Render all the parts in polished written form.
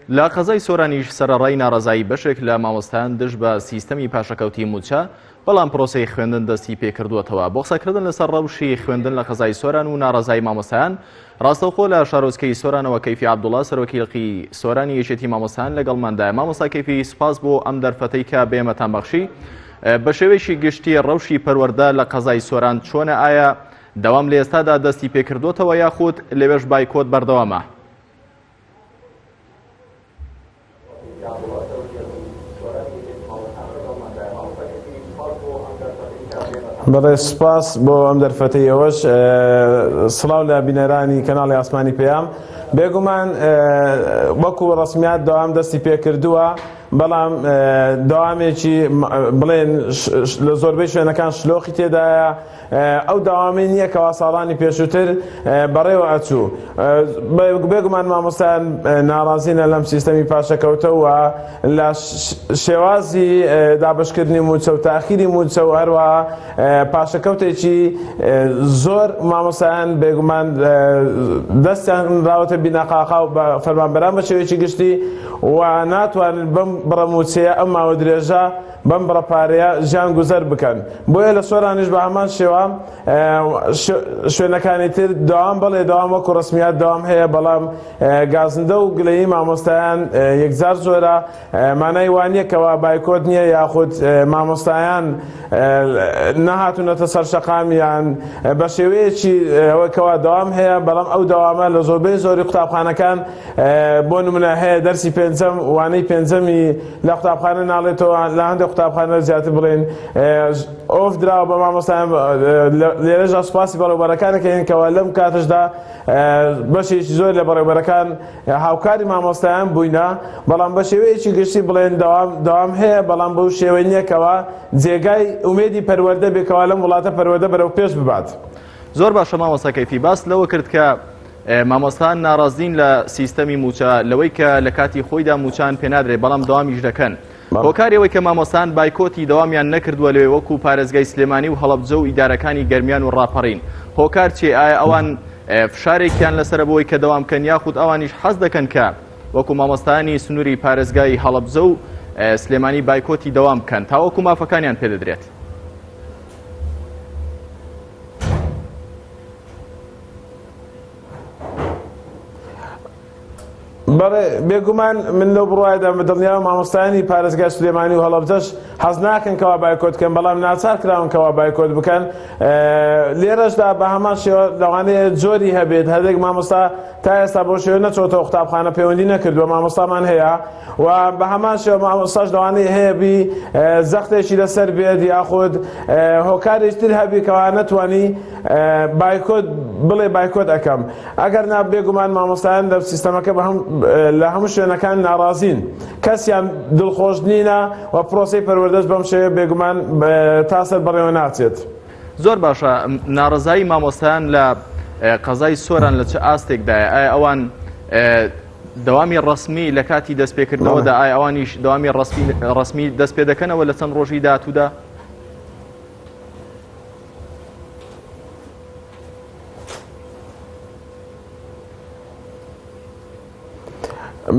لە قەزای سۆرانیش سەرەڕای ناڕەزایی بەشێک لە مامۆستایان دژ بە سیستەمی پاشەکەوتی مووچە، بەڵام پرۆسەی خوێندن دەستی پێکردووەتەوە. بۆ قسەکردن لەسەر ڕەوشی خوێندن لە قەزای سۆران و ناڕەزایی مامۆستایان، ڕاستەوخۆ لە شارۆچکەی سۆرانەوە کەیفی عەبدوڵا سەرۆکی لقی سۆرانی یەکێتی مامۆستایان لەگەڵماندایە. مامۆستا کەیفی سوپاس بۆ ئەم دەرفەتەی کە بە ئێمەتان بەخشی. بە شێوەیەکی گشتی ڕەوشی پەروەردە لە قەزای سۆران چۆنە؟ ئایا دەوام لە ئێستادا دەستی پێکردووەتەوە یاخود لەوێش بایکۆت بەردەوامە؟ بەڵێ سوپاس بۆ ئەم دەرفەتەی ئێوەش سڵاو لە بینەرانی کەناڵی ئاسمانی پەیام بێگومان وەکو ڕسمیات دەوام دەستی پێکردووە بەڵام دەوامێکی بڵێن لە زۆربەی شوێنەکان شلۆقی تێدایە ئەو داوامەی نییە کەوا ساڵانی پێشووتر بەڕێوە ئەچوو. بێگومان مامۆستایان ناڕازینە لەم سیستەمی پاشەکەوتە و لە شێوازی دابەشکردنی مووچە و تاخیری مووچە و هەروەها پاشەکەوتێکی زۆر مامۆستایان بێگومان دەستیان راوەتە بیناقاقا و بە فەرمانبەران بە شێوەیەکی گشتی و ناتوانن بەم بڕە مووچەیە ئەم ماوە درێژە بەم بڕە پارەیە ژیان گوزەر بکەن بۆیە لە سۆرانیش بە هەمان شێوە شوێنەکانی تر دەوام بەڵێ دەوام وەکو ڕسمیات دەوام هەیە بەڵام گازندە و گلەیی مامۆستایان یەکجار زۆرە مانای وانە کەوا بایکۆت نییە یاخود مامۆستایان نەهاتونەتە سەر شەقام یان بە شێوەیەکی ئەوە کەوا دەوام هەیە بەڵام ئەو دەوامە لە زۆربەی زۆری قوتابخانەکان بۆ نمونە هەیە دەرسی پێنجەم وانەی پێنجەمی لە قوتابخانە ناڵێتەوە لە هەندێک قوتابخانە زیاتر بڵێن ئۆف دراوە بە مامۆستایان لێرەشدا سوپاسی بەڕێوبەرەکان دەکەین کەوا لەم کاتەشدا بەشێکی زۆر لە بەڕێوبەرەکان هاوکاری مامۆستایان بووینە بەڵام بە شێوەیەکی گشتی بڵێن دەوام دەوام هەیە بەڵام بەو شێوەی نییە کەوا جێگای ئومێدی پەروەردە بێ کەوا لەم وڵاتە پەروەردە بەرەو پێش ببات. زۆر باشە مامۆستا کەیفی باس لەوە کرد کە مامۆستان ناڕازین لە سیستەمی موچە لەوەی کە لە کاتی خۆیدا موچان پێنادرێت بەڵام دەوامیش دەکەن هۆکاری ئەوەی کە مامۆستان بایکۆتی دەوامیان نەکردووە لەوێ وەکو پارێزگای سلێمانی و هەڵەبجە و ئیدارەکانی گەرمیان و ڕاپەڕین هۆکار چیە ئایا ئەوان فشارێکیان لەسەرە بۆی کە دەوام بکەن یاخود ئەوانیش حەز دەکەن کە وەکو مامۆستایانی سنووری پارێزگای هەڵەبجە و سلێمانی بایکۆتی دەوام بکەن تاوەکو مافەکانیان پێدەدرێت؟ بەڵێ بێگومان من لەو بڕوایەدام بە دڵنیاوە مامۆستایانی پارێزگای سلێمانی و هەڵەبجەش حەز ناکەن کەوا بایکۆت بکەن بەڵام ناچار کراون کەوا بایکۆت بکەن لێرەشدا بە هەمان شێوە لەوانەیە جۆری هەبێت هەندێک مامۆستا تا ئێستا بۆ شێوە نەچۆتەوە قوتابخانە پەیوەندی نەکردووە مامۆستامان هەیە و بە هەمان شێوە مامۆستاش لەوانەیە هەیە بی زەختێکی لەسەر بێت یاخود هۆکارێکی تر هەبی کەوا نەتوانی بایکۆت بڵێ بایکۆت ئەکەم ئەگەر نا بێگومان مامۆستایان لە سیستەمەکە بە هەم لە هەموو شوێنەکان ناڕازین کەسیان دڵخۆش نینە و پرۆسەی پەروەردەش بەم شێوەیە بێگومان تا سەر بەڕێوە ناچێت. زۆر باشە ناڕەزایی مامۆستایان لە قەزای سۆران لە چ ئاستێکدایە ئایا ئەوان دەوامی ڕەسمی لە کاتی دەستپێکردنەوەدا ئایا ئەوانیش دەوامی ڕەسمی دەست پێ دەکەنەوە لە چەند ڕۆژی داهاتوودا؟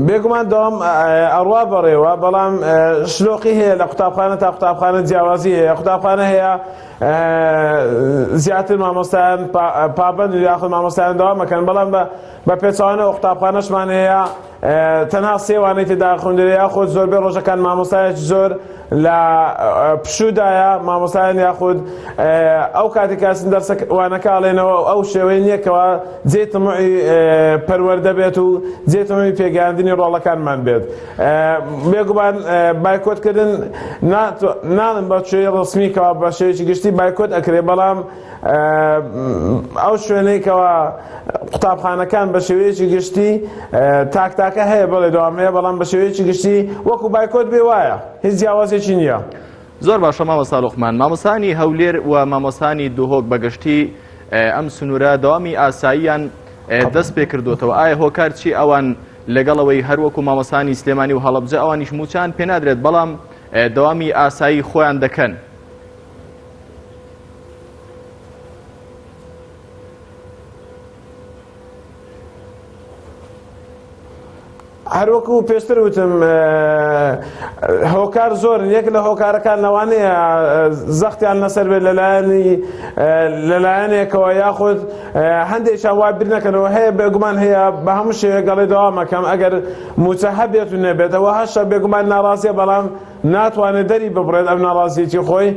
بێگومان دەوام ئەڕوا بەڕێوە بەڵام شلۆقی هەیە لە قوتابخانە تا قوتابخانە جیاوازی هەیە قوتابخانە هەیە زیاتر مامۆستایان پابند یاخود مامۆستایان دەوامەکەن بەڵام بە بە پێچەوانەوە قوتابخانەشمان هەیە تەنها سێ وانەی تێدا خوێندرێ یاخود زۆربەی ڕۆژەکان مامۆستایەکی زۆر لە پشوودایە مامۆستایان یاخود ئەو کاتی کاسن دەرسە وانەکە ئەڵێنەوە ئەو شێوەی نییە کەوا جێ تموعی پەروەردە بێت و جێ تموعی پێگەیاندنی ڕۆڵەکانمان بێت بێگومان بایکۆتکردن ناڵم بە شێوەی ڕسمی کەوا بە شێوەیەکی گشتی بایکۆت ئەکرێ بەڵام ئەو شوێنەی کەوا قوتابخانەکان بە شێوەیەکی گشتی تاک تاکە هەیە بەڵێ دەوام هەیە بەڵام بە شێوەیەکی گشتی وەکو بایکۆت بێ وایە هیچ جیاوازێکی نییە. زۆر باشە مامۆستا لوقمان مامۆستانی هەولێر و مامۆستانی دهۆک بەگشتی ئەم سنوورە دەوامی ئاساییان دەست پێ کردوتەوە ئایا هۆکار چی ئەوان لەگەڵەوەی هەروەکو مامۆستانی سلێمانی و هەڵەبجە ئەوانیش موچان پێنادرێت بەڵام دەوامی ئاسایی خۆیان دەکەن هەروەکو پێشتر وتم هۆکار زۆرن، یەک لە هۆکارەکان لەوانەیە زەختیان لەسەر بێت لەلایەنی لەلایەنێکەوە یاخود هەندێکیان وا بیر نەکەنەوە هەیە بێگومان هەیە بە هەموو شێوەیەک ئەڵێ دەوامەکەم ئەگەر مووچە هەبێت و نەبێت ئەوە هەشە بێگومان ناڕازیە بەڵام ناتوانێت دەری ببڕێت ئەم ناڕازیەتی خۆی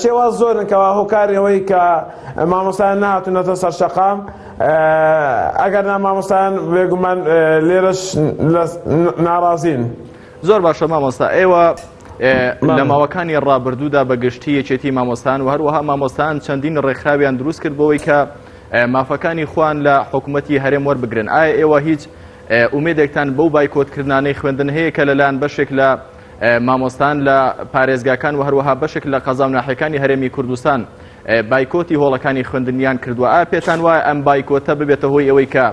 شێواز زۆرن کەوا هۆکاری ئەوەی کە مامۆستایان نەهاتوونەتە سەر شەقام ئەگەر نا مامۆستایان بێگومان لێرەش ناڕازین. زۆر باشە مامۆستا ئێوە لە ماوەکانی ڕابردوودا بە گشتی یەکێتی مامۆستان و هەروەها مامۆستان چەندین ڕێکخراویان دروست کرد بۆەوەی کە مافەکانی خوان لە حکوومەتی هەرێم وەربگرن ئایا ئێوە هیچ ئومێدێکتان بەو بایکۆتکردانەی خوێندن هەیە کە لەلایەن بەشێک لە مامۆستان لە پارێزگاکان و هەروەها بەشێک لە قەزا و ناحیەکانی هەرێمی کوردستان بایکۆتی هۆڵەکانی خوێندنیان کردووە ئایا پێتان وایە ئەم بایکۆتە ببێتە هۆی ئەوەی کە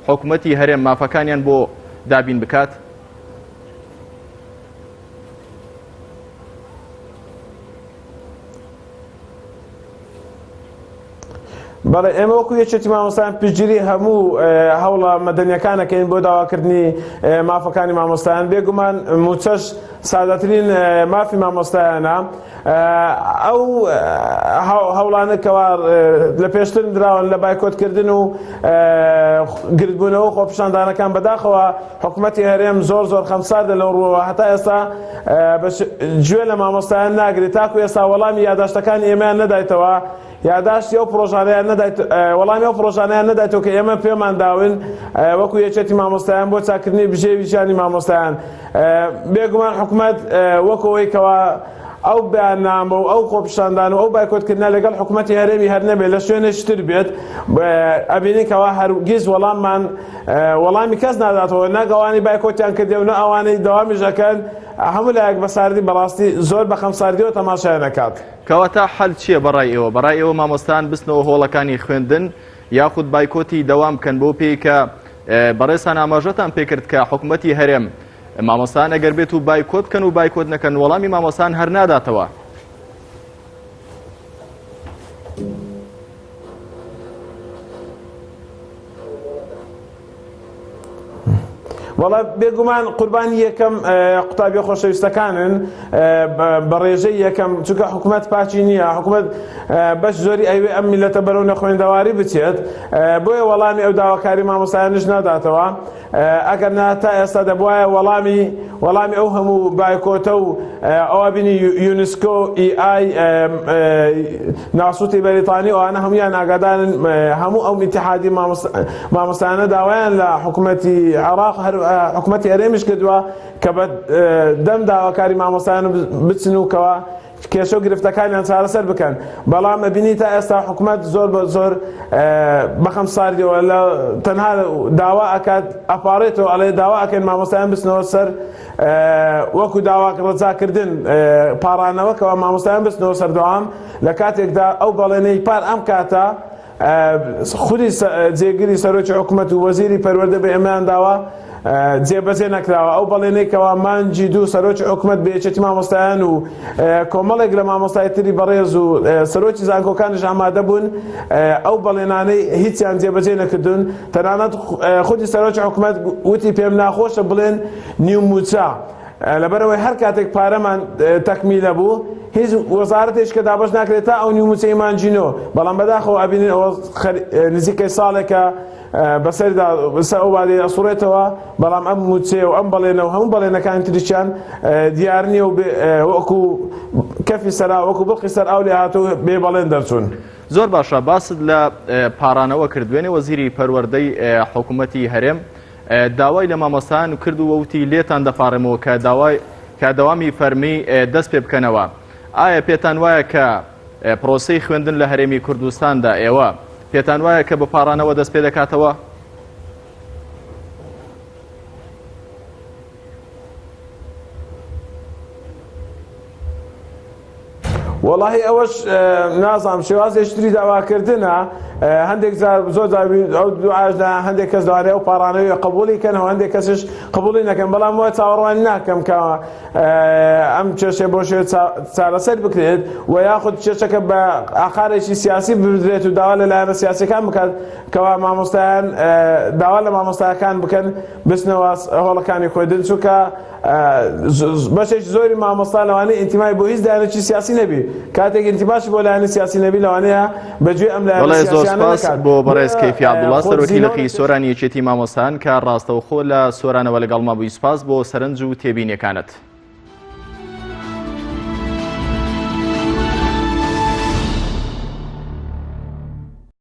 حکوومەتی هەرێم مافەکانیان بۆ دابین بکات؟ بەڵێ ئێمە وەکو یەکێتی مامۆستایان پشتگیری هەموو هەوڵە مەدەنیەکان ئەکەین بۆ داواکردنی مافەکانی مامۆستایان بێگومان موچەش سادەترین مافی مامۆستایانە ئەو هەوڵانە کەوا لە پێشتر دراون لە بایکۆتکردن و گردبوونەوە خۆپیشاندانەکان بەداخەوە حکوومەتی هەرێم زۆر زۆر خەمساردە لەو ڕووەوە هەتا ئێستا گوێ لە مامۆستایان ناگرێت تاکو ئێستا وەڵامی یاداشتەکانی ئێمەیان نەدایتەوە یاداشتی ئەو پڕۆژانەیان نەدایت وەڵامی ئەو پڕۆژانەیان نەدایتەوە کە ئێمە پێمان داون وەکو یەکێتی مامۆستایان بۆ چاکردنی بژێوی ژیانی مامۆستایان بێگومان حکومەت وەکو ئەوەی کەوا ئەو بەیاننامە و ئەو خۆپیشاندان و ئەو بایکۆتکردنە لەگەڵ حکومەتی هەرێمی هەر نەبێت لە شوێنێکی تر بێت ئەبینین کەوا هەرگیز وەڵاممان وەڵامی کەس ناداتەوە نەک ئەوانەی بایکۆتیان کردێ و نە ئەوانەی دەوامیش ئەکەن هەموو لایەک بە ساردی بەڕاستی زۆر بە خەمساردیەوە تەماشایان ئەکات. کەواتە حەل چییە بەڕای ئێوە؟ بەڕای ئێوە مامۆستایان بچنەوە هۆڵەکانی خوێندن یاخود بایکۆتی دەوام بکەن بەو پێی کە بەڕێزتان ئاماژەتان پێکرد کە حکومەتی هەرێم مامۆستایان ئەگەر بێت و بایکۆت بکەن و بایکۆت نەکەن وەڵامی مامۆستایان هەر ناداتەوە. وەڵا بێگومان قوربانی یەکەم قوتابیە خۆشەویستەکانن بە ڕێژەی یەکەم چونکە حکومەت پاکی نییە حکومەت بەش زۆری ئەوێ ئەم میلەتە بەرەو نەخوێندەواری بچێت بۆیە وەڵامی ئەو داواکاری مامۆستایانش ناداتەوە ئەگەر نا تا ئێستا دەبوایە وەڵامی وەڵامی ئەو هەموو بایکۆتە و ئەوە بینی یونسکۆ ئی ئای ناسوتی بەریتانی ئەوانە هەمویان ئاگادارن هەموو ئەو ئیتحادی مامۆستایانە داوایان لە حکوومەتی عێراق هەر حکوومەتی هەرێمیش کردووە کە بە دەم داواکاری مامۆستایان بچن و کەوا کێشە و گرفتەکانیان چارەسەر بکەن بەڵام ئەبینی تا ئێستا حکومەت زۆر بە زۆر بەخەم ساردیەوە لە تەنها داوا ئەکات ئەپارێتەوە ئەڵێ داوا ئەکەن مامۆستایان بچنەوە سەر وەکو داوا ڕەزاکردن پاڕانەوە کەوا مامۆستایان بچنەوە سەر دەوام لە کاتێکدا ئەو بەڵێنەی پار ئەم کاتە خودی جێگری سەرۆکی حکومەت و وەزیری پەروەردە بە ئێمەیان داوە جێبەجێ نەکراوە ئەو بەڵێنەی کەوا مانگی دوو سەرۆکی حکومەت بە یەکێتی مامۆستایان و کۆمەڵێک لە مامۆستای تری بەڕێز و سەرۆکی زانکۆکانیش ئامادە بوون ئەو بەڵێنانەی هیچیان جێبەجێ نەکردوون تەنانەت خودی سەرۆکی حکومەت وتی پێم ناخۆشە بڵێن نیو مووچە لەبەرئەوەی هەر کاتێک پارەمان تەکمیلە بوو هیچ وەزارەتێک کە دابەش ناکرێت تا ئەو نیو مووچەی مانگی نۆ بەڵام بەداخەوە ئەبینین ئەوە نزیکەی ساڵێکە بەسەردا بەسەر ئەو وادەی ئەسوڕێتەوە بەڵام ئەم مووچەیە و ئەم بەڵێنە و هەموو بەڵێنەکانی تریشیان دیار نییە و وەکو کەفی سەرا وەکو بڵقی سەر ئاو لێ هاتوو بێ بەڵێن دەرچوون. زۆر باشە باست لە پارانەوە کرد دوێنێ وەزیری پەروەردەی حکوومەتی هەرێم داوای لە مامۆستایان کرد و وتی لێتان دەپاڕێمەوە کە داوای کە دەوامی فەرمی دەست پێ بکەنەوە ئایا پێتان وایە کە پرۆسەی خوێندن لە هەرێمی کوردستاندا ئێوە پێتان وایە کە بە پاڕانەوە دەست پێ دەکاتەوە؟ وەڵاهی ئەوەش نازانم شێوازێکی تری داواکردنە هەندێک جار زۆر جار ئەو دوعاش لە هەندێک کەس لەوانەیە ئەو پاڕانەوەی قبوڵی کەن و هەندێک کەسش قبوڵی نەکەن بەڵام وە چاوەڕوانی ناکەم کە ئەم کێشەیە بۆ شێوە چارەسەر بکرێت و یاخود کێشەکە بە ئاقارێکی سیاسی بدرێت و داوا لە لایەنە سیاسەکان بکات کەوا مامۆستایان داوا لە مامۆستاکان بکەن بچنەوە هۆڵەکانی خوێندن چونکە بەشێکی زۆری مامۆستا لەوانەیە ئینتیمای بۆ هیچ لایەنێکی سیاسی نەبی کاتێک ئینتیماشی بۆ لایەنی سیاسی نەبی لەوانەیە بەگوێ ئەم لایەنە بەڵێ زۆر سیاسیانە سپاس نەکات بۆ بەڕێز بۆیە کەیفی عەبدوڵا سەرۆکی خۆدزینەوە لقی لە سۆرانی یەکێتی مامۆستایان کە ڕاستەوخۆ لە سۆرانەوە لەگەڵما بووی سپاس بۆ سەرنج و تێبینیەکانت.